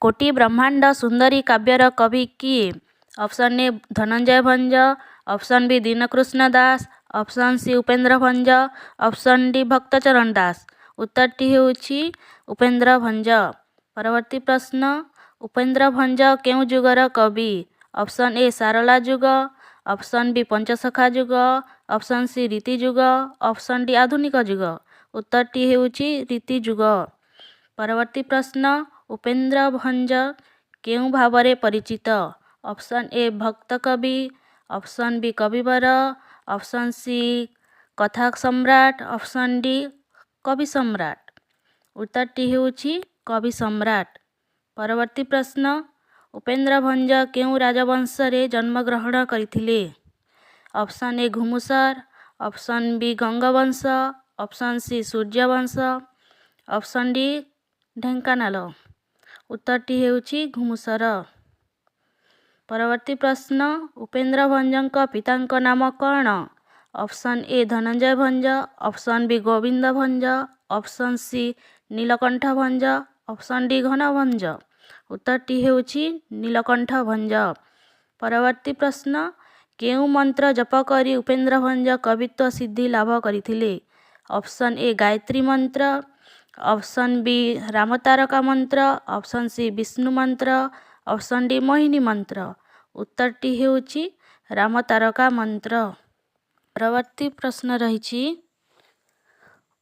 କୋଟି ବ୍ରହ୍ମାଣ୍ଡ ସୁନ୍ଦରୀ କାବ୍ୟର କବି କିଏ? Option A Dhananjay Bhanja, option B Dinakrushna Das, option C Upendra Bhanja, option D Bhaktacharan Das. ଉତ୍ତରଟି ହେଉଛି ଉପେନ୍ଦ୍ର ଭଞ୍ଜ। ପରବର୍ତ୍ତୀ ପ୍ରଶ୍ନ, ଉପେନ୍ଦ୍ର ଭଞ୍ଜ କେଉଁ ଯୁଗର କବି? ଅପସନ୍ ଏ ସାରଳା ଯୁଗ, ଅପସନ୍ ବି ପଞ୍ଚସଖା ଯୁଗ, ଅପସନ୍ ସି ରୀତି ଯୁଗ, ଅପସନ୍ ଡି ଆଧୁନିକ ଯୁଗ। ଉତ୍ତରଟି ହେଉଛି ରୀତି ଯୁଗ। ପରବର୍ତ୍ତୀ ପ୍ରଶ୍ନ, ଉପେନ୍ଦ୍ର ଭଞ୍ଜ କେଉଁ ଭାବରେ ପରିଚିତ? ଅପସନ୍ ଏ ଭକ୍ତ କବି, ଅପସନ୍ ବି କବିବର, ଅପସନ୍ ସି କଥା ସମ୍ରାଟ, ଅପସନ୍ ଡି କବି ସମ୍ରାଟ। ଉତ୍ତରଟି ହେଉଛି କବି ସମ୍ରାଟ। ପରବର୍ତ୍ତୀ ପ୍ରଶ୍ନ, ଉପେନ୍ଦ୍ର ଭଞ୍ଜ କେଉଁ ରାଜବଂଶରେ ଜନ୍ମଗ୍ରହଣ କରିଥିଲେ? Option A Ghumusar, option B Gangavansha, option C Suryavansha, option D Dhenkanal. ଉତ୍ତରଟି ହେଉଛି ଘୁମୁସର। ପରବର୍ତ୍ତୀ ପ୍ରଶ୍ନ, ଉପେନ୍ଦ୍ର ଭଞ୍ଜଙ୍କ ପିତାଙ୍କ ନାମ କ'ଣ? Option A Dhananjay Bhanja, option B Gobinda Bhanja, option C Nilakantha Bhanja, option D Ghan Bhanja. ଉତ୍ତରଟି ହେଉଛି ନୀଳକଣ୍ଠ ଭଞ୍ଜ। ପରବର୍ତ୍ତୀ ପ୍ରଶ୍ନ, କେଉଁ ମନ୍ତ୍ର ଜପ କରି ଉପେନ୍ଦ୍ର ଭଞ୍ଜ କବିତ୍ୱ ସିଦ୍ଧି ଲାଭ କରିଥିଲେ? ଅପସନ୍ ଏ ଗାୟତ୍ରୀ ମନ୍ତ୍ର, ଅପସନ୍ ବି ରାମତାରକା ମନ୍ତ୍ର, ଅପସନ୍ ସି ବିଷ୍ଣୁ ମନ୍ତ୍ର, ଅପସନ୍ ଡି ମୋହିନୀ ମନ୍ତ୍ର। ଉତ୍ତରଟି ହେଉଛି ରାମତାରକା ମନ୍ତ୍ର। ପରବର୍ତ୍ତୀ ପ୍ରଶ୍ନ ରହିଛି,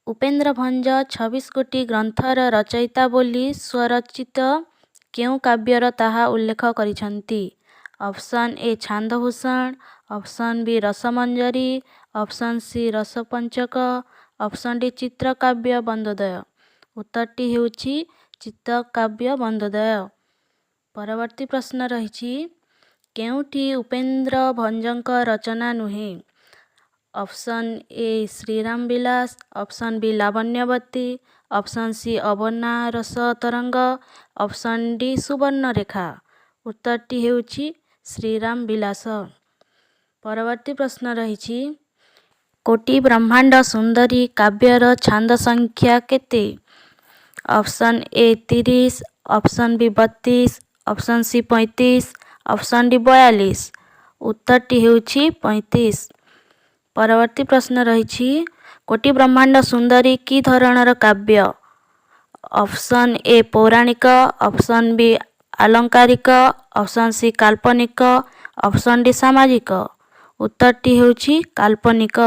ଉପେନ୍ଦ୍ର ଭଞ୍ଜ 26 ଗୋଟି ଗ୍ରନ୍ଥର ରଚୟିତା ବୋଲି ସ୍ୱରଚିତ କେଉଁ କାବ୍ୟର ତାହା ଉଲ୍ଲେଖ କରିଛନ୍ତି? Option A Chhandabhushan, option B Rasamanjari, option C Rasapanchaka, option D Chitrakavya Bandodaya. ଉତ୍ତରଟି ହେଉଛି ଚିତ୍ରକାବ୍ୟ ବନ୍ଦୋଦୟ। ପରବର୍ତ୍ତୀ ପ୍ରଶ୍ନ ରହିଛି, କେଉଁଟି ଉପେନ୍ଦ୍ର ଭଞ୍ଜଙ୍କ ରଚନା ନୁହେଁ? Option A Shriram Bilas, option B Labanyabati, option C Abana Rasa Taranga, option D Subarnarekha. ଉତ୍ତରଟି ହେଉଛି ଶ୍ରୀରାମ ବିଳାସ। ପରବର୍ତ୍ତୀ ପ୍ରଶ୍ନ ରହିଛି, କୋଟି ବ୍ରହ୍ମାଣ୍ଡ ସୁନ୍ଦରୀ କାବ୍ୟର ଛାନ୍ଦ ସଂଖ୍ୟା କେତେ? Option A 30, option B 32, option C 35, option D 42। ଉତ୍ତରଟି ହେଉଛି 35। ପରବର୍ତ୍ତୀ ପ୍ରଶ୍ନ ରହିଛି, କୋଟି ବ୍ରହ୍ମାଣ୍ଡ ସୁନ୍ଦରୀ କି ଧରଣର କାବ୍ୟ? ଅପସନ୍ ଏ ପୌରାଣିକ, ଅପସନ୍ ବି ଆଲଙ୍କାରିକ, ଅପସନ୍ ସି କାଳ୍ପନିକ, ଅପସନ୍ ଡି ସାମାଜିକ। ଉତ୍ତରଟି ହେଉଛି କାଳ୍ପନିକ।